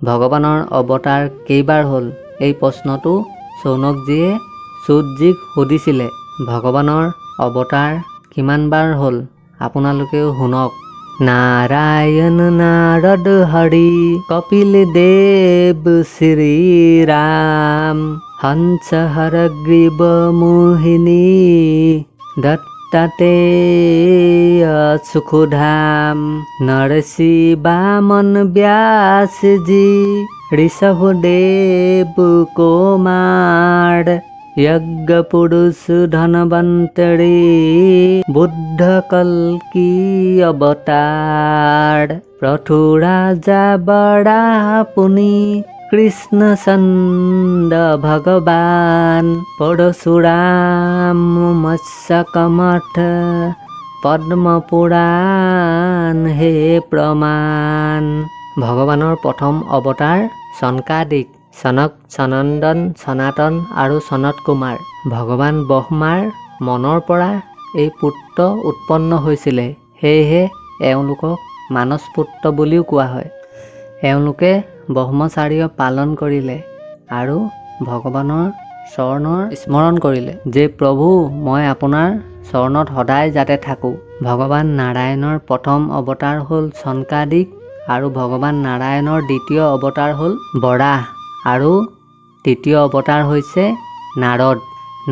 ভগৱানৰ অৱতাৰ কেইবাৰ হ'ল? এই প্ৰশ্নটো শৌনকজীয়ে সুতজীক সুধিছিলে। ভগৱানৰ অৱতাৰ কিমানবাৰ হ'ল, আপোনালোকেও শুনক। নাৰায়ণ নাৰদ হৰি কপিল দেৱ শ্ৰীৰাম, হংস হয়গ্ৰীৱ মোহিনী দত্তাত্ৰেয় সুখধাম, নৰসিংহ বামন ব্যাসজী ঋষভদেৱ কুমাৰ, যজ্ঞ পুৰুষ ধনৱন্তৰী বুদ্ধ কল্কি অৱতাৰ, পৃথু ৰাজা বৰাহ পুনি কৃষ্ণচন্দ্ৰ ভগৱান, পৰশুৰাম মৎস্য কমঠ পদ্ম পুৰাণ হে প্ৰমাণ। ভগৱানৰ প্ৰথম অৱতাৰ সনকাদিক, সনক, সনন্দন, সনাতন আৰু সনত কুমাৰ। ভগৱান ব্ৰহ্মাৰ মনৰ পৰা এই পুত্ৰ উৎপন্ন হৈছিলে, সেয়েহে এওঁলোকক মানস পুত্ৰ বুলিও কোৱা হয়। এওঁলোকে ব্ৰহ্মচাৰ্য পালন কৰিলে আৰু ভগৱানৰ চৰণৰ স্মৰণ কৰিলে যে প্ৰভু, মই আপোনাৰ চৰণত সদায় যাতে থাকোঁ। ভগৱান নাৰায়ণৰ প্ৰথম অৱতাৰ হ'ল সনকাদিক আৰু ভগৱান নাৰায়ণৰ দ্বিতীয় অৱতাৰ হ'ল বৰাহ আৰু তৃতীয় অৱতাৰ হৈছে নাৰদ।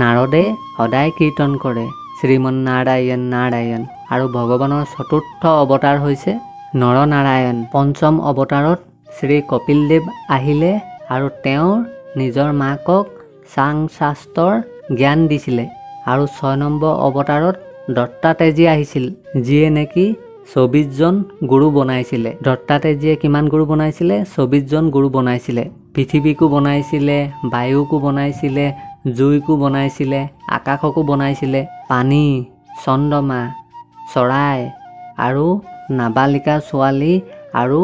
নাৰদে সদায় কীৰ্তন কৰে শ্ৰীমন নাৰায়ণ নাৰায়ণ। আৰু ভগৱানৰ চতুৰ্থ অৱতাৰ হৈছে নৰনাৰায়ণ। পঞ্চম অৱতাৰত শ্ৰী কপিলদেৱ আহিলে আৰু তেওঁৰ নিজৰ মাকক চাং শাস্ত্ৰৰ জ্ঞান দিছিলে। আৰু 6 নম্বৰ অৱতাৰত দত্তাত্ৰেয়জী আহিছিল, যিয়ে নেকি 24জন গুৰু বনাইছিলে। দত্তাত্ৰেয়জীয়ে কিমান গুৰু বনাইছিলে? 24জন গুৰু বনাইছিলে। পৃথিৱীকো বনাইছিলে, বায়ুকো বনাইছিলে, জুইকো বনাইছিলে, আকাশকো বনাইছিলে, পানী, চন্দ্ৰমা, চৰাই আৰু নাবালিকা ছোৱালী আৰু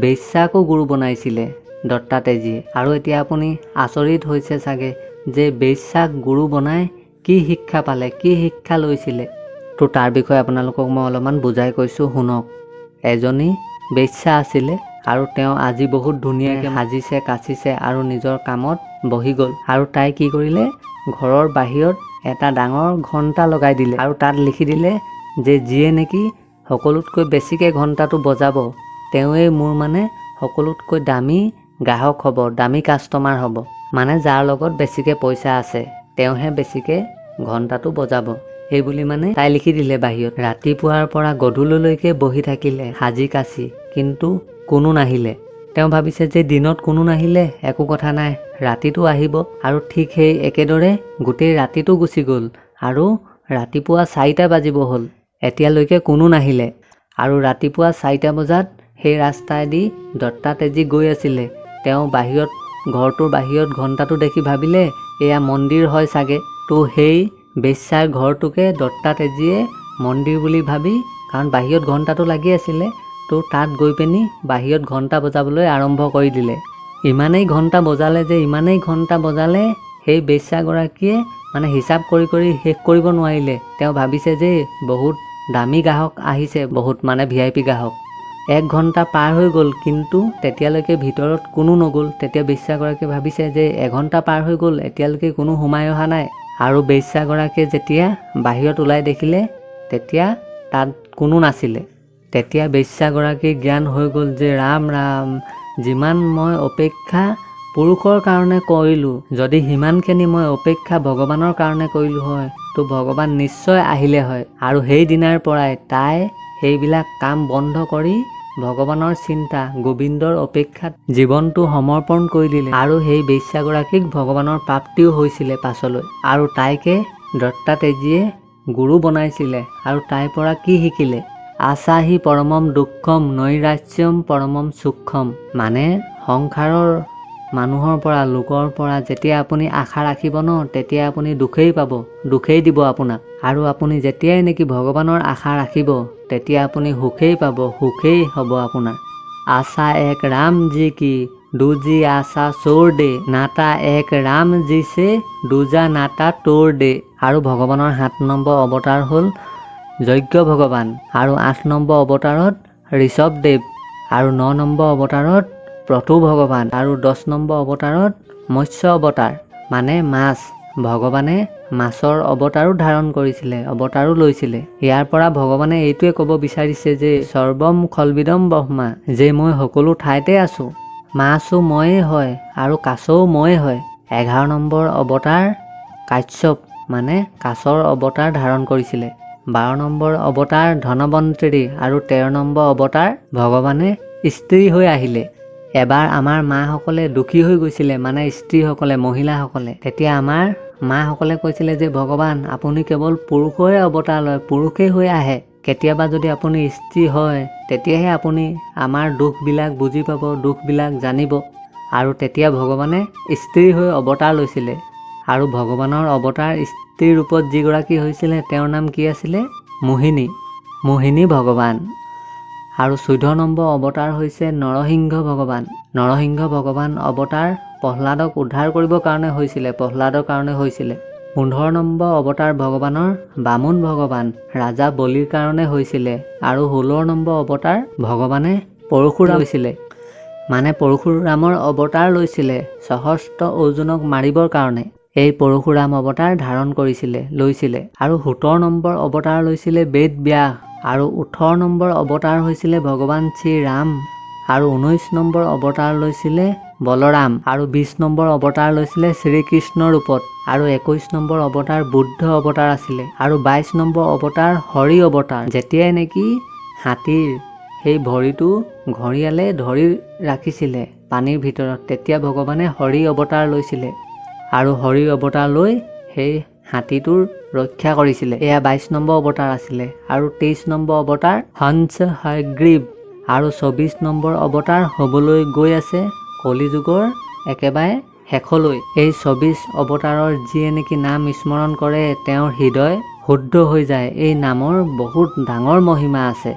বেশ্যাকো গুৰু বনাইছিলে দত্তাত্ৰেয়জীয়ে। আৰু এতিয়া আপুনি আচৰিত হৈছে চাগে যে বেশ্যাক গুৰু বনাই কি শিক্ষা পালে, কি শিক্ষা লৈছিলে? তো তাৰ বিষয়ে আপোনালোকক মই অলপমান বুজাই কৈছোঁ, শুনক। এজনী বেশ্যা আছিলে আৰু তেওঁ আজি বহুত ধুনীয়াকৈ সাজিছে কাচিছে আৰু নিজৰ কামত বহি গ'ল। আৰু তাই কি কৰিলে, ঘৰৰ বাহিৰত এটা ডাঙৰ ঘণ্টা লগাই দিলে আৰু তাত লিখি দিলে যে যিয়ে নেকি সকলোতকৈ বেছিকৈ ঘণ্টাটো বজাব, তেওঁৱেই মোৰ মানে সকলোতকৈ দামী গ্ৰাহক হ'ব, দামী কাষ্টমাৰ হ'ব। মানে যাৰ লগত বেছিকৈ পইচা আছে তেওঁহে বেছিকৈ ঘণ্টাটো বজাব, এই বুলি মানে তাই লিখি দিলে বাহিৰত। ৰাতিপুৱাৰ পৰা গধূলিলৈকে বহি থাকিলে সাজি কাচি, কিন্তু কোনো নাহিলে। তেওঁ ভাবিছে যে দিনত কোনো নাহিলে একো কথা নাই, ৰাতিটো আহিব। আৰু ঠিক সেই একেদৰে গোটেই ৰাতিটো গুচি গ'ল আৰু ৰাতিপুৱা 4টা বাজিব হ'ল, এতিয়ালৈকে কোনো নাহিলে। আৰু ৰাতিপুৱা 4টা বজাত সেই ৰাস্তাইদি দত্তাত্ৰেয়জী গৈ আছিলে। তেওঁ বাহিৰত, ঘৰটোৰ বাহিৰত ঘণ্টাটো দেখি ভাবিলে এয়া মন্দিৰ হয় চাগে। তো সেই বেশ্যাৰ ঘৰটোকে দত্তাত্ৰেয়জীয়ে মন্দিৰ বুলি ভাবি, কাৰণ বাহিৰত ঘণ্টাটো লাগি আছিলে, তো তাত গৈ পিনি বাহিৰত ঘণ্টা বজাবলৈ আৰম্ভ কৰি দিলে। ইমানেই ঘণ্টা বজালে যে ইমানেই ঘণ্টা বজালে, সেই বেশ্যাগৰাকীয়ে মানে হিচাপ কৰি কৰি শেষ কৰিব নোৱাৰিলে। তেওঁ ভাবিছে যে বহুত দামী গ্ৰাহক আহিছে, বহুত মানে ভিআইপি গ্ৰাহক। 1 ঘণ্টা পাৰ হৈ গ'ল, কিন্তু তেতিয়ালৈকে ভিতৰত কোনো নগ'ল। তেতিয়া বেশ্যাগৰাকীয়ে ভাবিছে যে 1 ঘণ্টা পাৰ হৈ গ'ল, এতিয়ালৈকে কোনো সোমাই অহা নাই। আৰু বেশ্যাগৰাকীয়ে যেতিয়া বাহিৰত ওলাই দেখিলে, তেতিয়া তাত কোনো নাছিলে। তেতিয়া বেশ্যাগৰাকীৰ জ্ঞান হৈ গ'ল যে ৰাম ৰাম, যিমান মই অপেক্ষা পুৰুষৰ কাৰণে কৰিলোঁ, যদি সিমানখিনি মই অপেক্ষা ভগৱানৰ কাৰণে কৰিলোঁ হয়, তো ভগৱান নিশ্চয় আহিলে হয়। আৰু সেইদিনাৰ পৰাই তাই সেইবিলাক কাম বন্ধ কৰি ভগৱানৰ চিন্তা, গোবিন্দৰ অপেক্ষাত জীৱনটো সমৰ্পণ কৰি দিলে। আৰু সেই বেশ্যাগৰাকীক ভগৱানৰ প্ৰাপ্তিও হৈছিলে পাছলৈ। আৰু তাইকে দত্তাত্ৰেয়জীয়ে গুৰু বনাইছিলে। আৰু তাইৰ পৰা কি শিকিলে? আশাহি পৰমম দুঃখম নৈৰাশ্যম পৰমম সুখম। মানে সংসাৰৰ মানুহৰ পৰা, লোকৰ পৰা যেতিয়া আপুনি আশা ৰাখিব ন, তেতিয়া আপুনি দুখেই পাব, দুখেই দিব আপোনাক। আৰু আপুনি যেতিয়াই নেকি ভগৱানৰ আশা ৰাখিব, তেতিয়া আপুনি সুখেই পাব, সুখেই হ'ব আপোনাৰ। আশা এক ৰাম জি কি, দুজি আশা চোৰ দে, নাতা এক ৰাম জি চে দুজা নাতা তোৰ দে। আৰু ভগৱানৰ 7 নম্বৰ অৱতাৰ হ'ল যজ্ঞ ভগৱান, আৰু 8 নম্বৰ অৱতাৰত ঋষভদেৱ, আৰু 9 নম্বৰ অৱতাৰত প্ৰতু ভগৱান। আৰু 10 নম্বৰ অৱতাৰত মৎস্য অৱতাৰ, মানে মাছ। ভগৱানে মাছৰ অৱতাৰো ধাৰণ কৰিছিলে, অৱতাৰো লৈছিলে। ইয়াৰ পৰা ভগৱানে এইটোৱে ক'ব বিচাৰিছে যে সৰ্বম খলবিদম ব্ৰহ্মা, যে মই সকলো ঠাইতে আছোঁ, মাছো ময়ে হয় আৰু কাছও ময়ে হয়। 11 নম্বৰ অৱতাৰ কাশ্যপ, মানে কাছৰ অৱতাৰ ধাৰণ কৰিছিলে। 12 নম্বৰ অৱতাৰ ধনৱন্তৰী আৰু 13 নম্বৰ অৱতাৰ ভগৱানে স্ত্ৰী হৈ আহিলে। এবাৰ আমাৰ মাসকলে দুখী হৈ গৈছিলে, মানে স্ত্ৰীসকলে, মহিলাসকলে। তেতিয়া আমাৰ মাসকলে কৈছিলে যে ভগৱান, আপুনি কেৱল পুৰুষৰে অৱতাৰ লয়, পুৰুষেই হৈ আহে। কেতিয়াবা যদি আপুনি স্ত্ৰী হয়, তেতিয়াহে আপুনি আমাৰ দুখবিলাক বুজি পাব, দুখবিলাক জানিব। আৰু তেতিয়া ভগৱানে স্ত্ৰী হৈ অৱতাৰ লৈছিলে। আৰু ভগৱানৰ অৱতাৰ স্ত্ৰী ৰূপত যিগৰাকী হৈছিলে, তেওঁৰ নাম কি আছিলে? মোহিনী, মোহিনী ভগৱান। আৰু 14 নম্বৰ অৱতাৰ হৈছে নৰসিংহ ভগৱান। নৰসিংহ ভগৱান অৱতাৰ প্ৰহ্লাদক উদ্ধাৰ কৰিবৰ কাৰণে হৈছিলে, প্ৰহ্লাদৰ কাৰণে হৈছিলে। 15 নম্বৰ অৱতাৰ ভগৱানৰ বামুণ ভগৱান, ৰাজা বলিৰ কাৰণে হৈছিলে। আৰু 16 নম্বৰ অৱতাৰ ভগৱানে পৰশুৰাম হৈছিলে, মানে পৰশুৰামৰ অৱতাৰ লৈছিলে সহস্ৰ অৰ্জুনক মাৰিবৰ কাৰণে। এই পৰশুৰাম অৱতাৰ ধাৰণ কৰিছিলে, লৈছিলে। আৰু 17 নম্বৰ অৱতাৰ লৈছিলে বেদ ব্যাস। আৰু 18 নম্বৰ অৱতাৰ হৈছিলে ভগৱান শ্ৰীৰাম। আৰু 19 নম্বৰ অৱতাৰ লৈছিলে বলৰাম। আৰু 20 নম্বৰ অৱতাৰ লৈছিলে শ্ৰীকৃষ্ণৰ ৰূপত। আৰু 21 নম্বৰ অৱতাৰ বুদ্ধ অৱতাৰ আছিলে। আৰু 22 নম্বৰ অৱতাৰ হৰি অৱতাৰ। যেতিয়াই নেকি হাতীৰ সেই ভৰিটো ঘঁৰিয়ালে ধৰি ৰাখিছিলে পানীৰ ভিতৰত, তেতিয়া ভগৱানে হৰি অৱতাৰ লৈছিলে আৰু হৰি অৱতাৰ লৈ সেই হাতীটোৰ ৰক্ষা কৰিছিলে। এয়া 22 নম্বৰ অৱতাৰ আছিলে। আৰু 23 নম্বৰ অৱতাৰ হংস হয়গ্ৰীৱ। আৰু 24 নম্বৰ অৱতাৰ হ'বলৈ গৈ আছে কলিযুগৰ একেবাৰে শেষলৈ। এই 24 অৱতাৰৰ যিয়ে নেকি নাম স্মৰণ কৰে, তেওঁৰ হৃদয় শুদ্ধ হৈ যায়। এই নামৰ বহুত ডাঙৰ মহিমা আছে।